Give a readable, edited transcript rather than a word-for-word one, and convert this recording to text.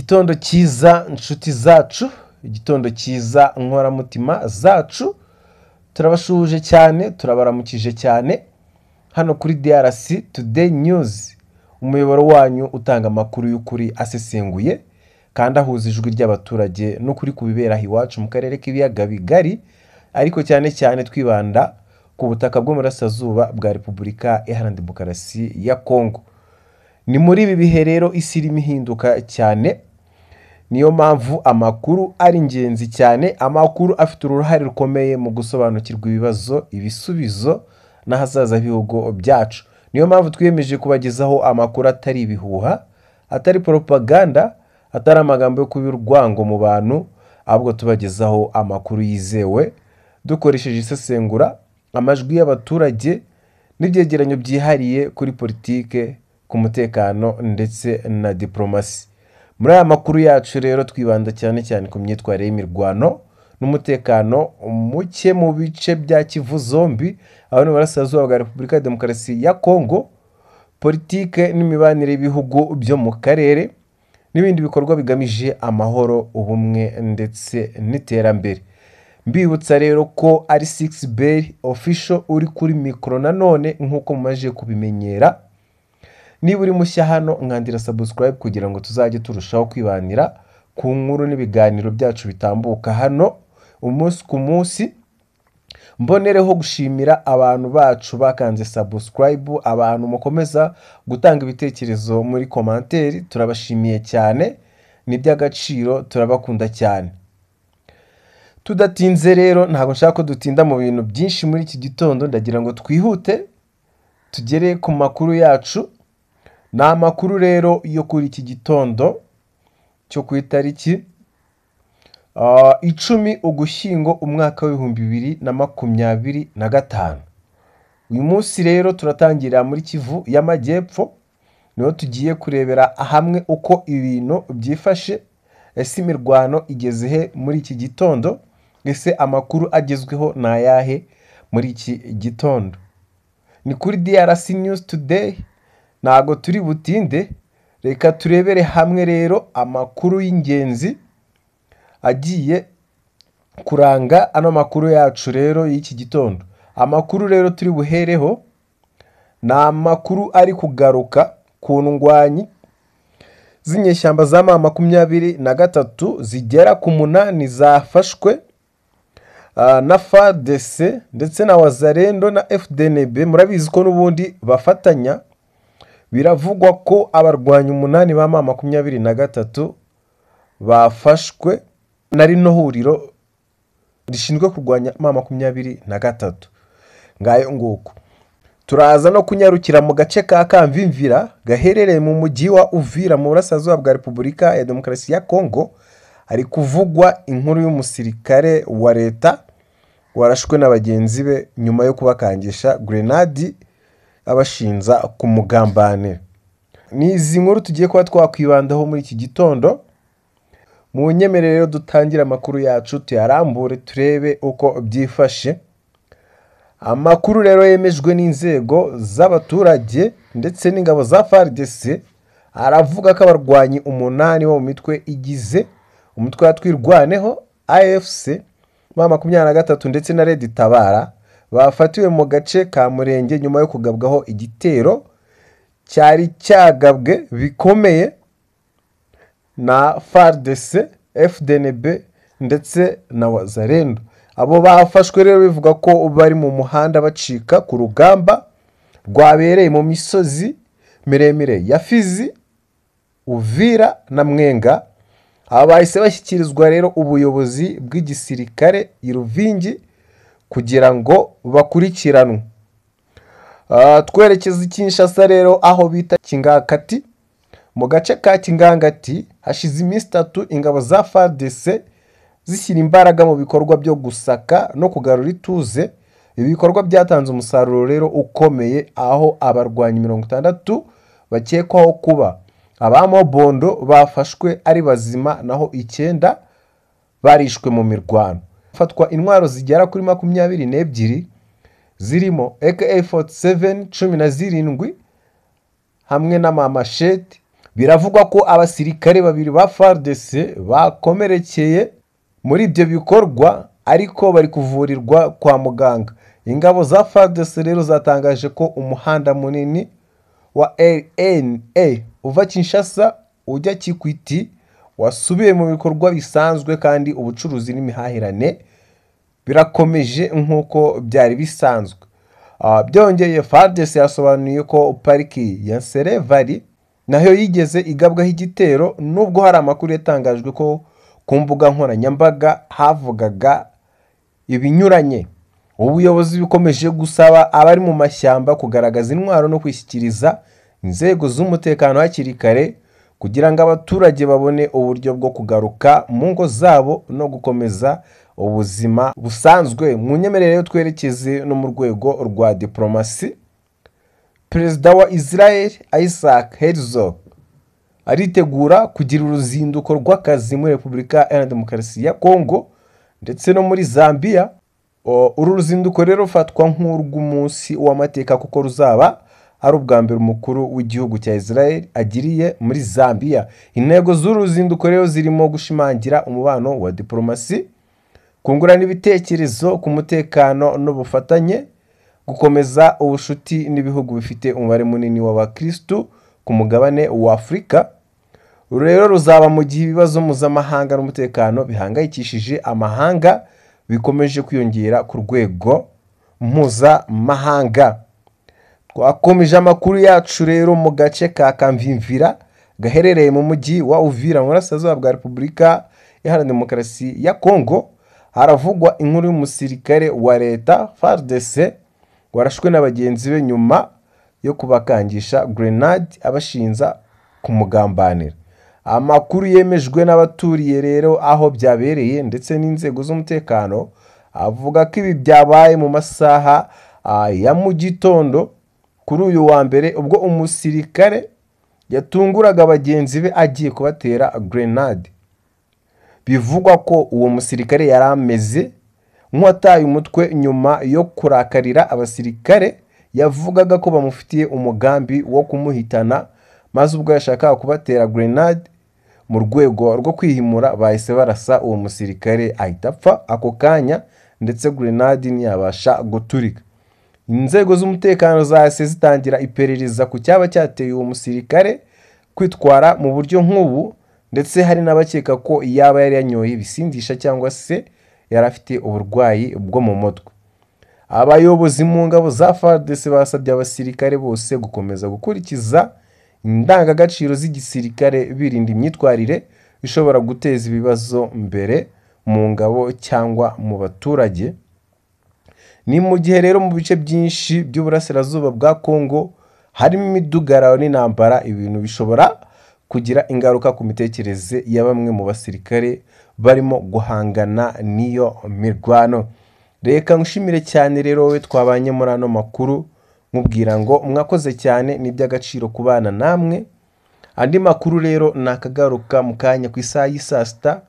Igitondo cyiza nshuti zacu, igitondo cyiza nkoramutima zacu, turabashuhuje cyane, turabaramukije cyane, hano kuri DRC Today News, umuyoboro wanyu utanga amakuru y'ukuri asesenguye kandi ahuza ijwi ry'abaturage n'ukuri ku bibera iwacu mu karere k'ibiyaga bigari, ariko cyane cyane twibanda ku butaka bw'Uburasirazuba bwa Repubulika Iharanira Demokarasi ya Kongo. Ni muri ibi bihe rero isi irimo ihinduka cyane, niyo mpamvu amakuru ari ingenzi cyane, amakuru afite uruhare rukomeye mu gusobanukirwa ibibazo, ibisubizo n'ahazaza h'ibihugu byacu. Niyo mpamvu twiyemeje kubagezaho amakuru atari ibihuha, atari poropaganda, atari amagambo yo kuba urwango mu bantu, ahubwo tubagezaho amakuru yizewe, dukoresheje isesengura, amajwi y'abaturage n'ibyegeranyo byihariye kuri politike, ku mutekano ndetse na diporomasi. Muri aya makuru yacu rero twibanda cyane cyane ku myitwarire y'imirwano n'umutekano muke mu bice bya Kivu zombi, aho ni Burasirazuba bwa Repubulika ya Demokarasi ya Kongo, politike n'imibanire y'ibihugu byo mu karere n'ibindi bikorwa bigamije amahoro, ubumwe ndetse n'iterambere. Mbibutsa rero ko ari Six Bell Official uri kuri mikoro nanone nk'uko mumaze kubimenyera. Niba uri mushya hano nkandira subscribe kugira ngo tuzajye turushaho kwibanira ku nkuru n'ibiganiro byacu bitambuka hano umunsi ku munsi. Mbonereho gushimira abantu bacu bakanze subscribe, abantu mukomeza gutanga ibitekerezo muri komanteri, turabashimiye cyane, ni iby'agaciro, turabakunda cyane. Tudatinze rero, ntabwo nshaka ko dutinda mu bintu byinshi muri iki gitondo, ndagira ngo twihute tugere ku makuru yacu. Ni amakuru rero yo kuri iki gitondo cyo ku itariki 10 Ugushyingo umwaka w'2025. Uyu munsi rero turatangira muri Kivu y'Amajyepfo, niho tugiye kurebera hamwe uko ibintu byifashe, ese imirwano igeze he muri iki gitondo, ese amakuru agezweho ni ayahe muri iki gitondo. Ni kuri DRC News Today, ntago turi butinde, reka turebere hamwe rero amakuru y'ingenzi agiye kuranga ano makuru yacu rero y'iki gitondo. Amakuru rero turi buhereho ni amakuru ari kugaruka ku ndwanyi z'inyeshyamba za M23 zigera ku 8 zafashwe na FARDC ndetse na Wazalendo na FDNB. Murabizi ko n'ubundi bafatanya. Biravugwa ko abarwanyi 8 ba M23 bafashwe na rino huriro rishinzwe kurwanya M23. Ngayo nguko. Turaza no kunyarukira mu gace ka Kamvimvira gaherereye mu mujyi wa Uvira mu Burasirazuba bwa Repubulika ya Demokarasi ya Kongo. Hari kuvugwa inkuru y'umusirikare wa leta warashwe na bagenzi be nyuma yo kubakangisha grenade abashinza kumugambanira. Ni izi nkuru tugiye kuba twakwibandaho muri iki gitondo. Mu nyemerere rero dutangire amakuru yacu tuyarambure turebe uko byifashe. Amakuru rero yemejwe n'inzego z'abaturage ndetse n'ingabo za FARDC aravuga ko abarwanyi 8 bo mu mitwe igize umutwe wa Twirwaneho, AFC, M23 ndetse na Red Tabara bafatiwe mu gace ka Murenge nyuma yo kugabwaho igitero cyari cyagabwe bikomeye na FARDC, FDNB ndetse na Wazalendo. Abo bafashwe rero bivuga ko bari mu muhanda bacika ku rugamba rwabereye mu misozi miremire ya Fizi, Uvira na Mwenga. Aba bahise bashyikirizwa rero ubuyobozi bw'igisirikare i Ruvingi kugira ngo bakurikiranwe. Twerekeza i Kinshasa rero aho bita Kingakati. Mu gace ka Kingangati hashize iminsi 3 ingabo za FARDC zishyira imbaraga mu bikorwa byo gusaka no kugarura ituze. Ibi bikorwa byatanze umusaruro rero ukomeye, aho abarwanyi 60 bakekwaho kuba abamobondo bafashwe ari bazima, naho 9 barishwe mu mirwano. Fatwa intwaro zigera kuri 22 zirimo AK-47 17 hamwe n'amamasheti. Biravugwa ko abasirikare babiri ba FARDC bakomerekeye muri ibyo bikorwa, ariko bari kuvurirwa kwa muganga. Ingabo za FARDC rero zatangaje ko umuhanda munini wa RNA uva Kinshasa ujya Kikwiti wasubiye mu bikorwa bisanzwe, kandi ubucuruzi n'imihahirane birakomeje nk'uko byari bisanzwe. Byongeye, FARDC yasobanuye ko pariki ya Serevali nayo yigeze igabwaho igitero, nubwo hari amakuru yatangajwe ko ku mbuga nkoranyambaga havugaga ibinyuranye. Ubuyobozi bukomeje gusaba abari mu mashyamba kugaragaza intwaro no kwishyikiriza inzego z'umutekano hakiri kare, kugira ngo abaturage babone uburyo bwo kugaruka mu ngo zabo no gukomeza ubuzima busanzwe. Mu nyemerere twerekeze no mu rwego rwa diplomasi. Perezida wa Israel Isaac Herzog aritegura kugira uruzinduko rw'akazi muri Repubulika Iharanira Demokarasi ya Kongo ndetse no muri Zambia. Uru ruzinduko rero rufatwa nk'urw'umunsi w'amateka, kuko ruzaba ari ubwa mbere umukuru w'igihugu cya Israel agiriye muri Zambia. Intego z'uru ruzinduko rero zirimo gushimangira umubano wa diplomasi, kungurana ibitekerezo ku mutekano n'ubufatanye, gukomeza ubucuti n'ibihugu bifite umubare munini w'abakristu ku mugabane wa Afurika. Uru rero ruzaba mu gihe ibibazo mpuzamahanga n'umutekano bihangayikishije amahanga bikomeje kwiyongera ku rwego mpuzamahanga. Twakomeje amakuru yacu rero mu gace ka Kamvimvira gaherereye mu mujyi wa Uvira mu burasirazuba bwa Repubulika Iharanira Demokarasi ya Kongo. Haravugwa inkuru y'umusirikare wa leta FARDC warashwe na bagenzi be nyuma yo kubakangisha grenade abashinza kumugambanira. Amakuru yemejwe n'abaturiye rero aho byabereye ndetse n'inzego z'umutekano avuga ko ibi byabaye mu masaha ya mu gitondo kuri uyu wa mbere, ubwo umusirikare yatunguraga bagenzi be agiye kubatera grenade. Bivugwa ko uwo musirikare yari ameze nk'uwataye umutwe nyuma yo kurakarira abasirikare yavugaga ko bamufitiye umugambi wo kumuhitana, maze ubwo yashakaga kubatera grenade mu rwego rwo kwihimura bahise barasa uwo musirikare ahita apfa ako kanya, ndetse grenade ntiyabasha guturika. Inzego z'umutekano zahise zitangira iperereza ku cyaba cyateye uwo musirikare kwitwara mu buryo nk'ubu, ndetse hari n'abakeka ko yaba yari yanyoye ibisindisha cyangwa se yari afite uburwayi bwo mu mutwe. Abayobozi mu ngabo za FARDC basabye abasirikare bose gukomeza gukurikiza indangagaciro z'igisirikare, birinda imyitwarire ishobora guteza ibibazo mbere mu ngabo cyangwa mu baturage. Ni mu gihe rero mu bice byinshi by'uburasirazuba bwa Kongo harimo imidugararo n'intambara, ibintu bishobora kugira ingaruka ku mitekerereze ya bamwe mu basirikare barimo guhangana n'iyo mirwano. Reka nshimire cyane rero wowe twabanye muri ano makuru, mubwira ngo mwakoze cyane, ni iby'agaciro kubana namwe. Andi makuru rero nakagaruka mu kanya ku isaha y'i saa sita.